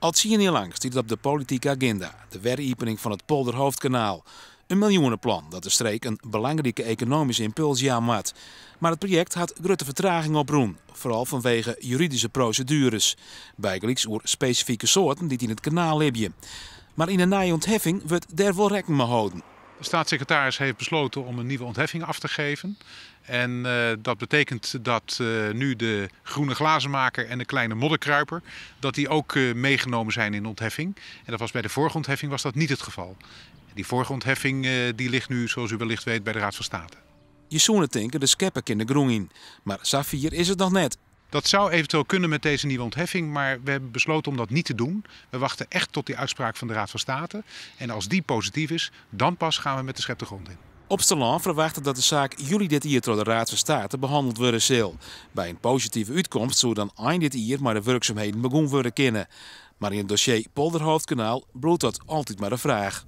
Al 10 jier lang stiet it op de politike aginda, de weriepening fan it Polderhoofdkanaal. In miljoeneplan dat de streek in belangrike ekonomyske ympuls jaan moat. Mar it projekt hat grutte fertraging oprûn, foaral fanwege juridyske prosedueres. Bygelyks oer spesifike soarten dy't yn it kanaal libje. Mar yn 'e nije ûntheffing wurdt dêr wol rekken mei holden. De staatssecretaris heeft besloten om een nieuwe ontheffing af te geven. En dat betekent dat nu de groene glazenmaker en de kleine modderkruiper, dat die ook meegenomen zijn in de ontheffing. En dat was bij de vorige ontheffing was dat niet het geval. Die vorige ontheffing die ligt nu, zoals u wellicht weet, bij de Raad van State. Je soene tinke, de skeppe kin de grûn yn. Mar safier is it noch net. Dat zou eventueel kunnen met deze nieuwe ontheffing, maar we hebben besloten om dat niet te doen. We wachten echt tot die uitspraak van de Raad van State. En als die positief is, dan pas gaan we met de schep de grond in. Opsterlân ferwachtet dat de saak july dit jier troch de Raad van State behannele wurde sil. By in positive útkomst soe dan ein dit jier mei de wurksumheden begûn wurde kinne. Mar yn it dossier Polderhoofdkanaal bliuwt dat altyd mar in fraach.